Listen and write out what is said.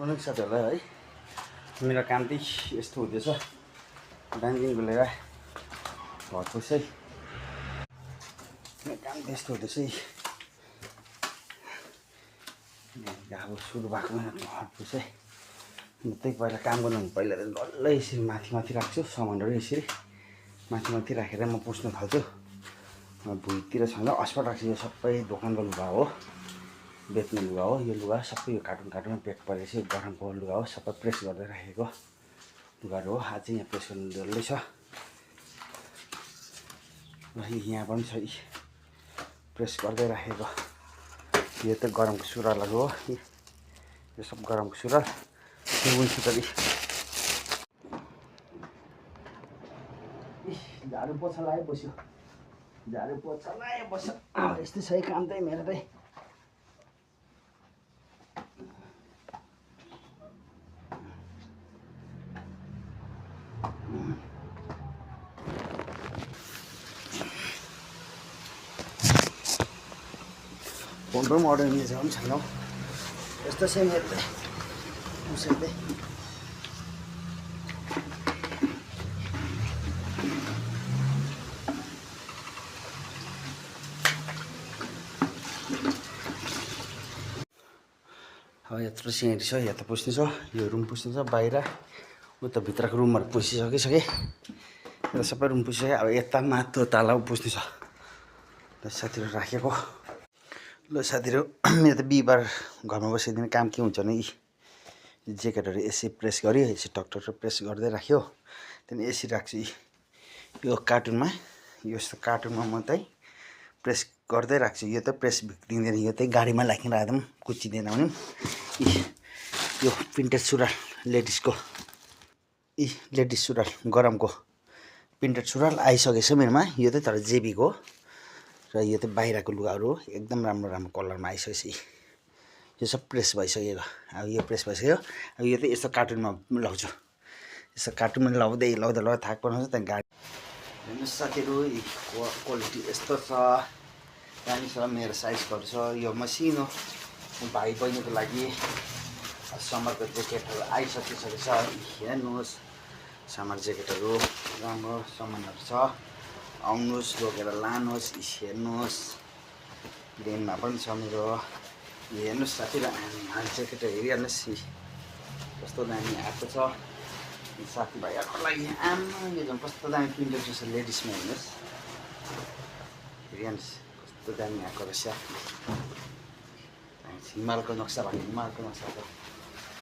morning साथीहरूलाई है मेरो काम चाहिँ यस्तो हुँदैछ बिहानदेखिको लिएर घर पुसै मेरो काम चाहिँ यस्तो हुँदैछ अब सुरु भएको घर पुसै म त्यही पहिला काम गर्नु पहिला त डल्लै यसरी माथि राख्छु सामानहरू यसरी माथि राखेर म पुस्न थाल्छु भुइँतिर छैन अस्पट राख्छु यो सबै दोकानको लुगा हो बेच्ने लुगा हो यो लुगा सबै यो कार्टुनमा प्याक परेपछि गरमको लुगा हो सबै प्रेस गर्दै राखेको लुगाहरू हो आज चाहिँ यहाँ प्रेस गर्नु डल्लै छ र यहाँ पनि छ प्रेस गर्दै राखेको यो त गरमको सुरुवालहरू हो यो सब गरमको सुरुवाल सुतरी झाडु पोछा लगाए बस्यो झाडु पोछा लगाए बस्यो यस्तै छ काम चाहिँ मेरो चाहिँ फोन पनि अर्डर मिल्छ पनि छैन यस्तो चाहिँ मेरो चाहिँ उसै चाहिँ अब यत्रो सिँढी छ यहाँ त पुस्ने छ यो रुम पुस्ने छ बाहिर उता भित्रको रुमहरू पुसिसके यता सबै रुम पुसिसक्यो अब यता माथि ताला पुस्ने छ ल साथीहरू राखेको ल साथीहरू मेरो त बिहिबार घरमा बसिदिने काम के हुन्छ भने ज्याकेटहरू एसी प्रेस गऱ्यो एसी टक प्रेस गर्दै राख्यो त्यहाँदेखि एसी राख्छु यो कार्टुनमा यस्तो कार्टुनमा म चाहिँ प्रेस गर्दै राख्छु यो त प्रेस भित्रिँदैन यो चाहिँ गाडीमा राखेर राख्दा पनि कुच्चिँदैन भने यो प्रिन्टेड सुरुवाल लेडिसको लेडिस सुरुवाल गरमको प्रिन्टेड सुरुवाल आइसकेछ मेरोमा यो चाहिँ तर जेबीको हो र यो चाहिँ बाहिरको लुगाहरू हो एकदम राम्रो कलरमा आइसकेछ यो सब प्रेस भइसकेको अब यो प्रेस भइसक्यो अब यो चाहिँ यस्तो कार्टुनमा लाउँछु यस्तो कार्टुनमा लाउँदा थाक पर्छ त्यहाँदेखि गाडी हेर्नुहोस् साथीहरू क्वालिटी यस्तो छ दामी छ मेरो साइजकोहरू छ यो मसिनो भाइ बहिनीको लागि समरको ज्याकेटहरू आइसकिसकेको छ हेर्नुहोस् समर ज्याकेटहरू राम्रो सामानहरू छ आउनुहोस् लगेर लानुहोस् हेर्नुहोस् डेनमा पनि छ मेरो हेर्नुहोस् साथीहरू ज्याकेट हेरिहाल्नुहोस् कस्तो दामी आएको छ साथीभाइहरूको लागि आमा यो झन् कस्तो दामी प्रिन्टेड रहेछ लेडिसमा हेर्नुहोस् हेरिहाल्नुहोस् कस्तो दामी आएको रहेछ हिमालको नक्सा भन्ने हिमालको नक्सा